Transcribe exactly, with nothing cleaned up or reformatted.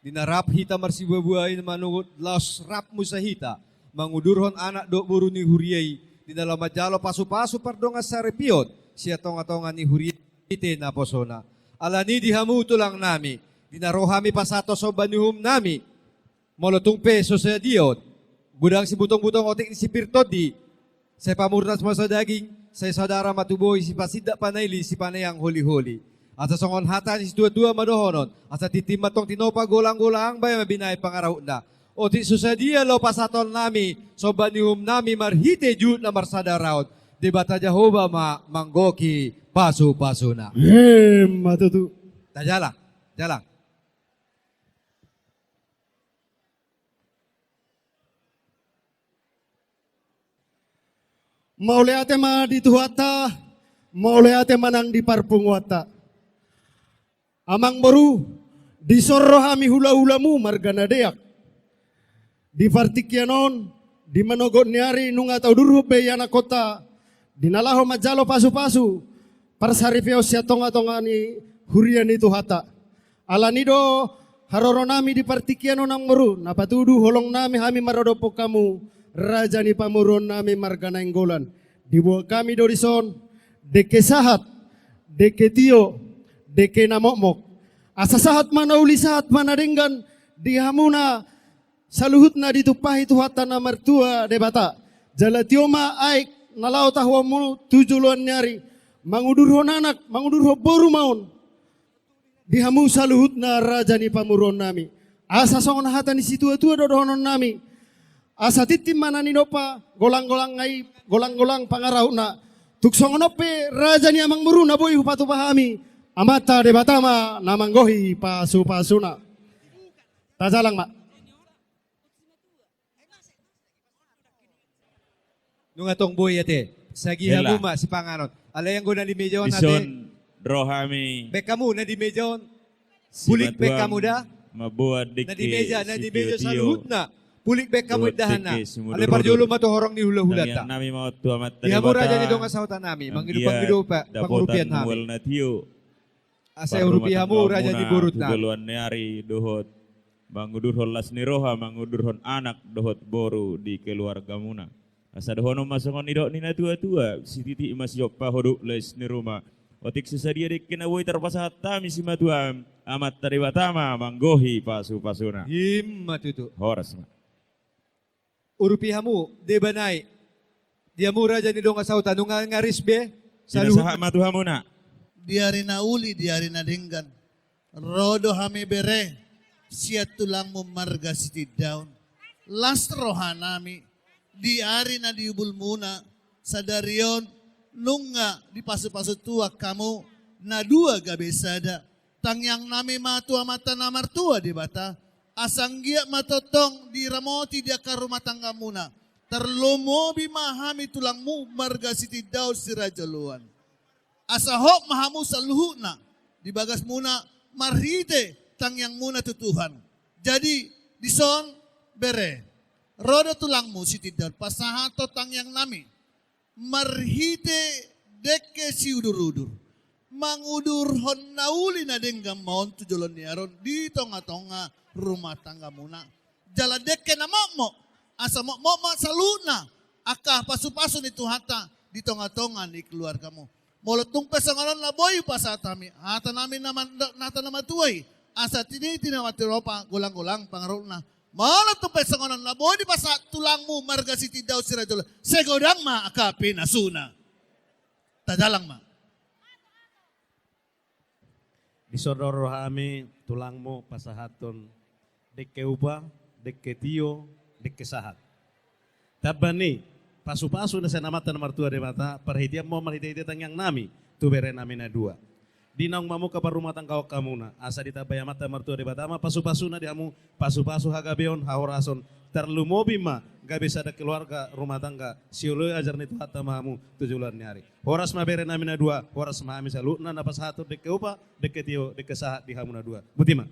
Di na rap hita marsibuabua i, manungkun laos rap muse hita mangudurhon anak dohot boru ni huria i, di na laho manjalo pasupasu pardongansaripeon sian tongatonga ni huria i marhite naposona. Alani i di hamu tulangnami, di na ro hami pasahathon somba ni uhumnami, molo tung pe so sadia on, godang sibutongbutong otik ni sipir tondi, sai pamurnas ma so daging, sai saudara ma tubu i, sipasindak panaili, sipaneang holiholi. Asa songon hata ni situatua ma dohonon, asa tintin ma tong tinopa, golanggolang bahen ma binahen pangarahutna. Otik so sadia laho pasahatonnami somba ni uhumnami marhite juhut na marsada ra on, Debata Jahowa ma manggohi pasupasuna. Emma tutu. Tajalang, jalang. Mauliate ma di Tuhanta, mauliate ma nang di parpunguanta. Amangboru, dison ro hami hulahulamu marga Nadeak. Di partingkian on, di manogot ni ari nunga taudurhon be i anakhonta, di na laho manjalo pasupasu parsaripeon sian tongatonga ni huria ni Tuhanta. Alani do haroronami di partingkian on, amangboru, na patudu holongnami hami maradophon hamu, raja ni pamoruonnami marga Nainggolan. Diboan hami do dison dengke sahat, dengke tio, dengke na mokmok. Asa sahat ma na uli, sahat ma na denggan di hamuna saluhutna ditumpahi Tuhanta na martua Debata. Jala tio ma aek na laho tahuonmu tu joloan ni ari, mangudurhon anak, mangudurhon boru ma on di hamu saluhutna, raja ni pamoruonnami. Asa songon hata ni situatua do dohononnami: Asa tintin ma na ninompa, golanggolang ai, golanggolang pangarahutna. Tung songon on pe, raja ni amangboru, na boi hupatupa hami, Amanta Debata ma na manggohi pasupasuna. Tajalang ma. Nunga tong boi ate. Sagi hamu ma sipanganon. Alai anggo na di meja on ate. Dison ro hami. Baen hamu na di meja on. Pulik baen hamu da. Mamboan dengke na di meja, na di meja sitio-tio, saluhutna. Pulik baen hamu indahanna. Alai parjolo ma tu horong ni hulahulanta. Tangiangnami ma on tu Amanta Debata. Di hamu raja ni dongan sahutanami, mangido pangido pangurupionnami. Asa diurupi hamu raja ni borunta tu joloan ni ari dohot mangudurhon las ni roha, mangudurhon anak dohot boru di keluargamuna. Asa dohonon ma songon nidok ni natuatua: Sititi ma siompa, hoduk lais ni ruma. Otik so sadia dengke na boi tarpasahat hami simatuam, Amanta Debata ma manggohi pasupasuna. Ima tutu. Horas ma. Urupi hamu deba nai. Di hamu raja ni dongan sahuta, nunga nga ris be? Saluhut. Pinasahat ma tu hamuna. Di ari na uli, di ari na denggan, ro do hami bere sian tulangmu marga Sitindaon. Las rohanami di ari na diumbulmuna sadari on, nunga dipasupasu Tuhan hamu na dua gabe sada. Tangiangnami ma tu Amanta na martua Debata, asa anggiat ma tongtong diramoti di angka rumah tanggamuna, tarlumobi ma hami tulangmu marga Sitindaon sirajoloan. Asa hot ma hamu saluhutna di bagasmuna marhite tangiangmuna tu Tuhan. Jadi, dison bere, ro do tulangmu Sitindaon pasahathon tangiangnami marhite dengke siudurudur, mangudurhon na uli na denggan ma on tu joloan ni ari on di tongatonga rumah tanggamuna. Jala dengke na mokmok, asa mokmok ma saluhutna angka pasupasu ni Tuhanta di tongatonga ni keluargamu. Molo tung pe songon on na boi hupasahat hami hatanami na man-, hata na matua i, asa tiniti na matiropa, golanggolang pangarahutna. Molo tung pe songon on na boi dipasahat tulangmu marga Sitindaon sirajoloan, sai godang ma angka pinasuna. Tajalang ma. Dison ro hami tulangmu pasahathon dengke upa, dengke tio, dengke sahat. Tambai ni pasupasu na sian Amanta na martua Debata, parhitean ma on marhitehite tangiangnami tu berenami na dua. Di naung mamungka parrumatanggaon hamuna, asa ditambai Amanta martua Debata ma pasupasuna di hamu, pasupasu hagabeon, hahorason, tarlumobi ma gabe sada keluarga rumah tangga, sioloi ajar ni Tuhanta ma hamu tu joloan ni ari. Horas ma berenami na dua, horas ma hami saluhutna na pasahathon dengke upa, dengke tio, dengke sahat di hamu na dua. Botima.